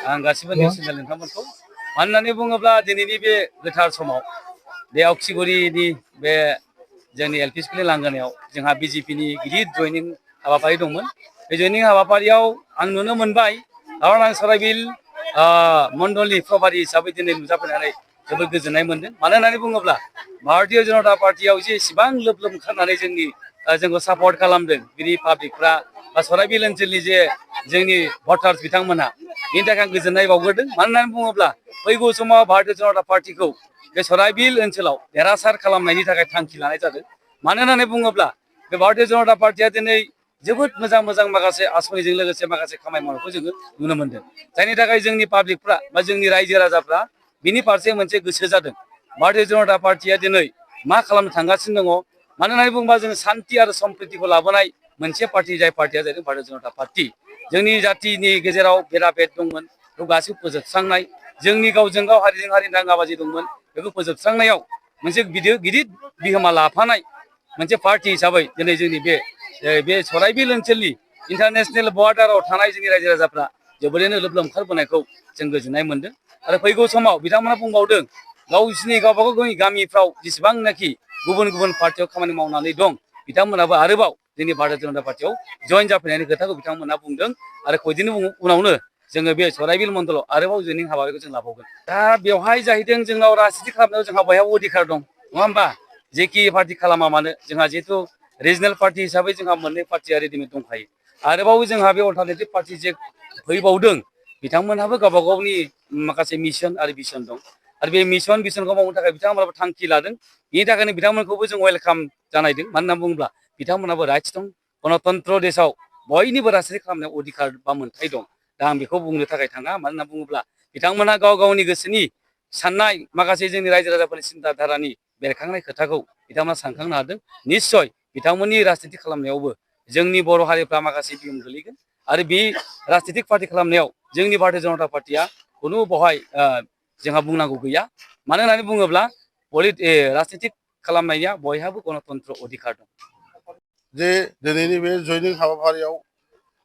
आं गासिबो news channel नोंथांमोनखौ मानो होननानै बुङोब्ला दिनैनि बे गोथार समाव बे आवखिगुरिनि बे जोंनि एल पि स्कुलनि लांगोनायाव जोंहा बिजेपिनि गिदिर जयनिं हाबाफारि दंमोन। बे जयनिं हाबाफारियाव आं नुनो मोनबाय खारन आं सराइबिल मण्डलनि प्रभारी हिसाबै दिनै नुजाफैनानै जोबोद गोजोननाय मोनदों। मानो होननानै बुङोब्ला भारतीय जनता पार्टियाव जे इसेबां लोब लोब ओंखारनानै जोंखौ सापर्ट खालामदों बिनि पाब्लिकफ्रा बा सराइबिल ओनसोलनि जे जोंनि भटार्स बिथांमोनहा बिनि थाखाय आं गोजोननाय बावग्रोदों। मानो होननानै बुङोब्ला फैगौ समाव भारतीय जनता पार्टिखौ बे सराइबिल ओनसोलाव देरहासार खालामनायनि थाखाय थांखि लानाय जादों। मानो होननानै बुङोब्ला बे भारतीय जनता पार्टिया दिनै जोबोद मोजां मोजां माखासे आसनिजों लोगोसे माखासे खामानि मावनायखौ जोङो नुनो मोनदों। जायनि थाखाय जोंनि पाब्लिकफ्रा बा जोंनि रायजो राजाफ्रा बिनि फारसे मोनसे गोसो जादों। भारतीय जनता पार्टिया दिनै मा खालामनो थांगासिनो दङ। मानो होननानै बुङोबा जों शान्ति आरो सम्प्रितिखौ लाबोनाय मोनसे पार्टि जाय पार्टिया जादों भारतीय जनता पार्टि। जोंनि जातिनि गेजेराव भेदाभेद दंमोन बेखौ गासैबो फोजोबस्रांनाय, जोंनि गावजों गाव हारिजों हारि दाङाबाजि दंमोन बेखौ फोजोबस्रांनायाव मोनसे गिदिर बिहोमा लाफानाय मोनसे पार्टि हिसाबै दिनै जोंनि बे सराइबिल ओनसोलनि इन्टारनेसनेल बर्डाराव थानाय जोंनि रायजो राजाफ्रा जोबोरैनो लोब लोब ओंखारबोनायखौ जों गोजोननाय मोनदों। आरो फैगौ समाव बिथांमोना बुंबावदों गावसिनि गावबा गाव गामिफ्राव जेसेबांनाखि गुबुन गुबुन पार्टियाव खामानि मावनानै दं बिथांमोनाबो आरोबाव जोंनि भारतीय जनता पार्टियाव जयेन जाफैनायनि खोथाखौ बिथांमोना बुंदों। आरो खयदिननि उनावनो जोङो बे सराइबिल मण्डलाव आरोबाव जयनिं हाबाफारिखौ जों लाबावगोन। दा बेवहाय जाहैदों जोंनाव राजनिति खालामनायाव जोंहा बयहाबो अधिकार दं, नङा होमबा? जेखि पार्टि खालामा मानो जोंहा जिहेथु रिजनेल पार्टि हिसाबै जोंहा मोननै पार्टिया रेडिमेड दंखायो। आरोबाव जोंहा बे अल्टारनेटिभ पार्टि जे फैबावदों बिथांमोनहाबो गावबा गावनि माखासे मिशन आरो भिजन दं। आरो बे मिशन भिजनखौ मावनो थाखाय बिथांमोनाबो थांखि लादों। बिनि थाखायनो बिथांमोनखौबो जों वेलकाम जानायदों। मानो होनना बुङोब्ला बिथांमोनाबो राइट्स दं। गणतन्त्र देशआव बयनिबो राजनिति खालामनायाव अधिकार बा मोन्थाय दं। दा आं बेखौ बुंनो थाखाय थाङा। मानो होनना बुङोब्ला बिथांमोना गाव गावनि गोसोनि साननाय माखासे जोंनि रायजो राजाफोरनि सिन्था-धारानि बेरखांनाय खोथाखौ बिथांमोना सानखांनो हादों। निस्सय बिथांमोननि राजनिति खालामनायावबो जोंनि बर' हारिफ्रा माखासे बिहोमा गोलैगोन। आरो बे राजनितिक पार्टि खालामनायाव जोंनि भारतीय जनता पार्टिया खुनु बहाय जोंहा बुंनांगौ गैया। मानो होननानै बुङोब्ला राजनितिक खालामनाया बयहाबो गणतन्त्र अधिकार दं। जे दिनैनि बे जयनिं हाबाफारियाव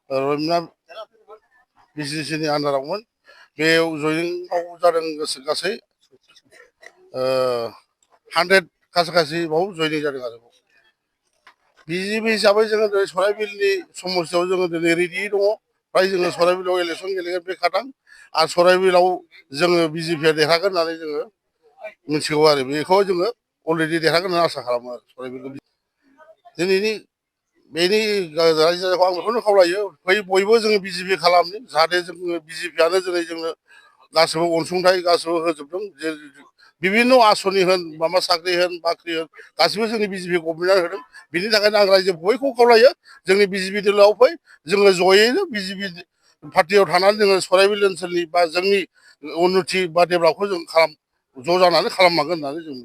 रबिना बिजिसिनि आन्दारावमोन। बेयाव जयनिंआव जादों गासै 100 खासि बाव जयनिं जादों आरो बिजेपि हिसाबै जोङो दिनै सराइबिलनि समस्यायाव जोङो दिनै रेडि दङ। फ्राय जोङो सराइबिलाव इलेकसन गेलेगोन बे खाथां। आरो सराइबिलाव जोङो बिजेपिया देरहागोन होननानै जोङो मिथिगौ आरो बेखौ जोङो अलरेडि देरहागोन होननानै आसा खालामो आरो सराइबिलखौ। दिनैनि बेनि रायजो राजाखौ आं बेखौनो खावलायो बयबो जोङो बिजेपि खालामनो जाहाथे जोङो बिजेपियानो दिनै जोंनो गासिबो अनसुंथाइ गासिबो होजोबदों। जे बिभिन्न' आसनि होन माबा साख्रि होन बाख्रि होन गासिबो जोंनि बिजेपि गभर्नमेन्टआ होदों। बिनि थाखायनो आं रायजो बयखौबो खावलायो जोंनि बिजेपि दोलोआव फै, जोङो जयैनो बिजेपि पार्टियाव थानानै जोङो सराइबिल ओनसोलनि बा जोंनि उन्नति बा डेभेलपखौ जों ज' जानानै खालामलांगोन होननानै जों